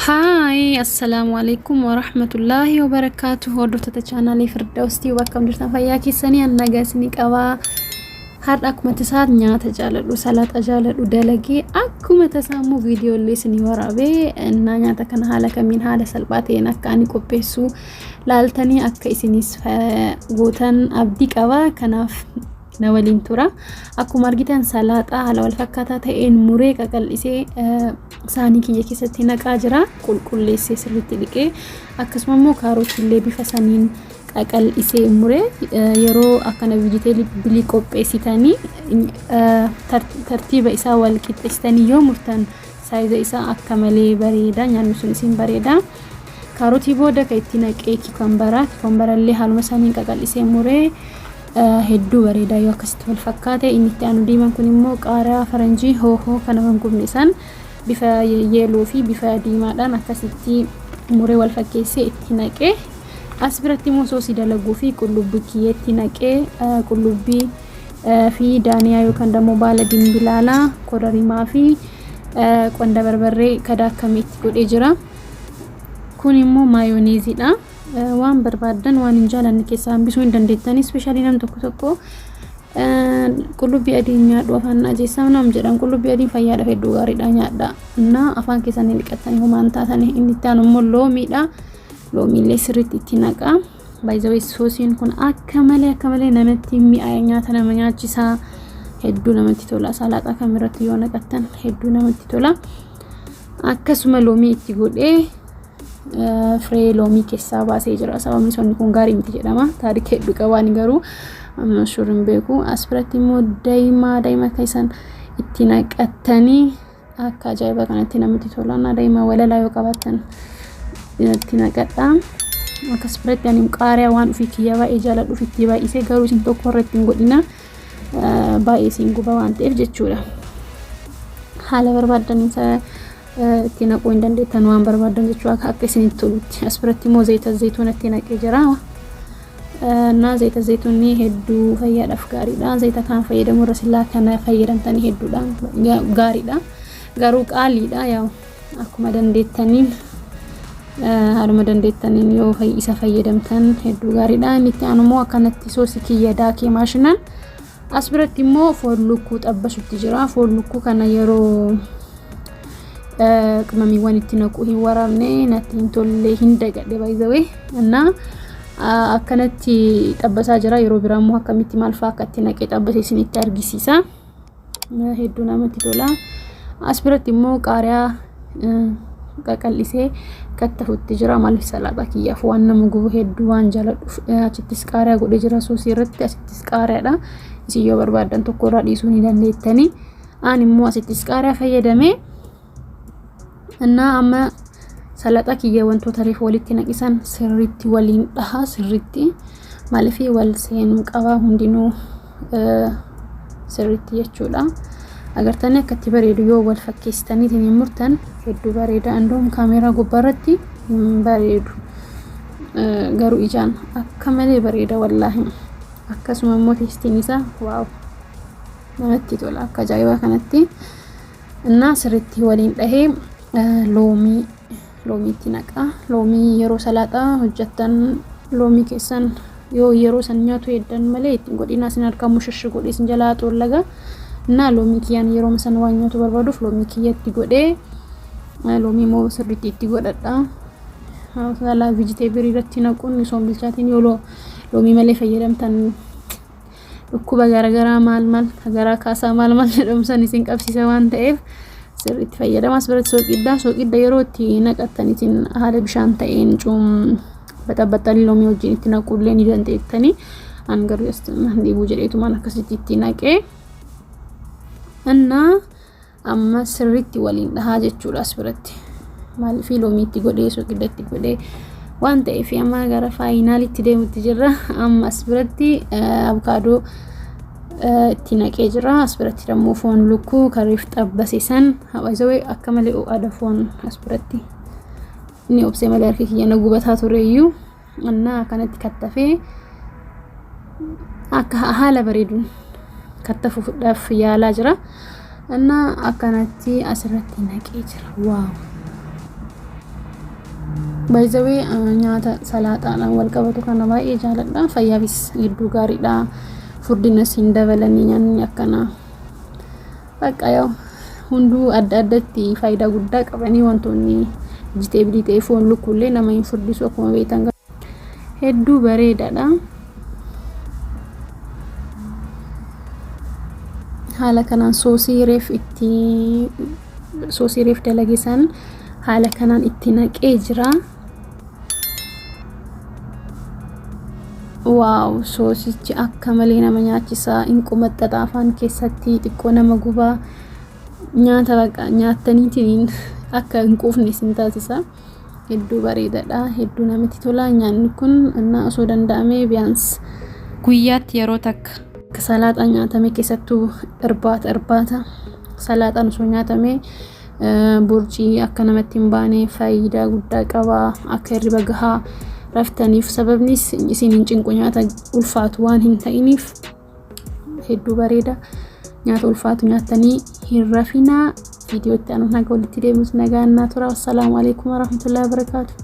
Haay, assalaamu alaikum warahmatullaahi wabarakaatu. Hordoftoota chaanaalii Firdaustii, bakka jirtan fayyaa keessanii an nagaa isinii qabaa. Har'a akkuma tasaa nyaata jaaladhu, salaaxa jaaladhu dalagee, akkuma tasaa immoo viidiyoolee isinii waraabee innaa nyaata kana haala kamiin haala salphaa ta'een akka ani qopheessu laaltanii akka isinis gootan abdii qaba. Kanaaf na waliin tura. Akkuma argitan salaaxaa haala wal fakkaataa ta'een muree qaqal'isee saanii kiyya keessatti naqaa jira. Qulqulleessee sirriitti dhiqee, akkasuma immoo kaarotiillee bifa saniin qaqal'isee muree. Yeroo akkana vegetable qopheessitanii tartiiba isaa wal qixxeessitanii yoo murtan, size isaa akka malee bareeda, nyaanni sun isin bareeda. Kaarotii booda kan itti naqee cucumbera. Cucumberallee haaluma saniin qaqal'isee muree, hedduu bareeda yoo akkasitti wal fakkaate. Inni itti aanu diimaan kun immoo qaaraa faranjii hoohoo kana kan gubne san bifa yellow fi bifa diimaadhaan akkasitti muree wal fakkeessee itti naqee. As biratti immoo soosii dalaguu fi qullubbii kiyyeetti naqee, qullubbii fi daaniyaa yookaan immoo baala dimbilaalaa, korarimaa fi qonda barbarree kadaakkamee itti godhee jira. Kun immoo maayooneeziidha. Waan barbaaddan waan hin jaalanne keessaa hambisuu hin dandeettanii. Especially nam tokko tokko qullubbii adii nyaadhu, afaan ajeessaa nam jedhan. Qullubbii adiin fayyaadhaaf hedduu gaariidha, nyaadha. Innaa afaan keessanii dhiqattanii homaan taatanii. Inni itti aanu immoo loomiidha. Loomiillee sirriitti itti naqa. Baay'ee soosiin kun akka malee akka malee namatti mi'aaya, nyaata nama nyaachisaa, hedduu namatti tola. Salaaxaa kamirratti yoo naqattan hedduu namatti tola. Akkasuma loomii itti godhee, firee loomii keessaa baasee jira. Sababni sonni kun gaarii miti jedhama. Taarika hedduu qabaan, garuu amma sure hin beeku. As biratti immoo daa'imaa daa'ima keessan itti naqattanii akka ajaa'iba kanatti namatti tola. Daa'ima walalaa yoo qabaattan itti naqadha. Akkas biratti ani qaariyaa waan ofii kiyya baay'ee jaaladhuuf itti baay'isee, garuu isin tokko irratti hin godhina, baay'ee isin guba waan ta'eef jechuudha. Haala barbaaddan itti naquu hin dandeettan, waan barbaaddan jechuudha, akka isinitti tolutti. As biratti immoo zayita zayituun itti naqee jira. Na zayita zayituunni hedduu fayyaadhaaf gaariidha. Zayita kaan fayyadamu irra silaa kana fayyadamtanii hedduudha gaariidha. Garuu qaaliidha. Yaa, akkuma dandeettaniin, haaluma dandeettaniin yoo isa fayyadamtan hedduu gaariidha. Inni itti aanu immoo akkanatti soosii kiyya daakee maashinaan. As biratti immoo foon lukkuu xabbasutti jira. Foon lukkuu kana yeroo qimamiiwwan itti naqu hin waraabne, natti hin tolle, hin dagadhe baay'ee. Innaa akkanatti xabbasaa jira. Yeroo biraa immoo akkamitti maal fa'aa akka itti naqee xabbase isinitti argisiisa. Hedduu namatti tola. As biratti immoo qaariyaa qaqal'isee kattafutti jira. Maaliif salaaxaa kiyyaaf waan nama gubu hedduu waan jaaladhuuf achittis qaariyaa godhee jira soosii irratti, asittis qaariyaadha. Isin yoo barbaaddan tokko irraa dhiisuu ni dandeettanii. Aan immoo asittis qaariyaa fayyadamee. Innaa amma salaxa kiyya wantoota reefu walitti naqisan sirriitti waliin dhaha sirriitti, maaliif wal seenuu qaba hundinuu sirriitti jechuudha. Agartanii akka itti bareedu, yoo wal fakkeessitanii hin murtan hedduu bareeda. Andoom kaameeraa gubbaarratti hin bareedu. Garuu ijaan akka malee bareeda wallaahi. Akkasuma immoo tasteiin isaa wow, namatti tola akka ajaa'ibaa kanatti. Innaa sirriitti waliin dhahee loomii loomiitti naqa. Loomii yeroo salaaxaa hojjettan loomii keessan yoo yeroo san nyaatu heddan malee ittiin godhina, isin harkaa mushashi godhee isin jalaa xoollaga. Innaa loomii kiyyaan yeroo san waan nyaatu barbaaduuf loomii kiyyatti godhee, loomii immoo sirriitti itti godhadha. Salaa vegetable irratti naquun osoo hin bilchaatiin yoo loomii malee fayyadamtan, dhukkuba garaagaraa maal maal garaa kaasaa maal maal jedhamu san isin qabsiisa waan ta'eef sirriitti fayyadama. As biratti sooqiddaa, sooqidda yeroo itti naqattan isin haala bishaan ta'een cuum baxabaxanii loomii wajjin itti naquullee ni dandeettanii. An garuu dhiibuu jedheetumaan akkasitti itti naqee. Innaa amma sirriitti waliin dhahaa jechuudha as biratti. Maaliif loomii itti godhee, sooqidda itti godhee waan ta'eef, amma gara finalitti deemutti jirra. Amma as biratti abukaadoo itti naqee jira. As biratti immoo foon lukkuu kariif xabbase san hawaasawee akka malee ho'aadha foon as biratti. Inni obsee malee harki kiyya na gubataa tureyyuu. Innaa akkanatti kattafee akka haala bareeduun kattafuudhaaf yaalaa jira. Innaa akkanatti asirratti naqee jira. Wow! Baay'ee nyaata salaaxaadhaan wal qabatu kana baay'ee jaaladha. Fayyaafis hedduu gaariidha. Furdinas hin dabalanii nyaanni akkanaa. Bakka yoo hunduu adda addatti faayidaa guddaa qabanii wantoonni vegetable ta'e foon lukkuullee nama hin furdisu akkuma beektan. Hedduu bareedaadha. Haala kanaan soosii reef itti soosii reef dalage san haala kanaan itti naqee jira. Wow, soosichi akka malee nama nyaachisa. Hin qumaxxaxa afaan keessatti xiqqoo nama gubaa. Nyaata baqa nyaattaniitiin akka hin quufne isin taasisa. Hedduu bareedaadha. Hedduu namatti tola. Nyaanni kun innaa osoo danda'amee biyaans guyyaatti yeroo takka salaaxaan nyaatame, keessattuu irbaata salaaxaan osoo nyaatame burcii akka namatti hin baane faayidaa guddaa qaba. Akka hirriba gahaa raftaniif, sababnis isin hin cinqu, nyaata ulfaatu waan hin ta'iniif hedduu bareeda. Nyaata ulfaatu nyaattanii hin rafinaa. Viidiyoo itti aanu naga walitti deebinuus nagaan naa tura. Wassalaamu alaikum warahmatullahi wabarakaatu.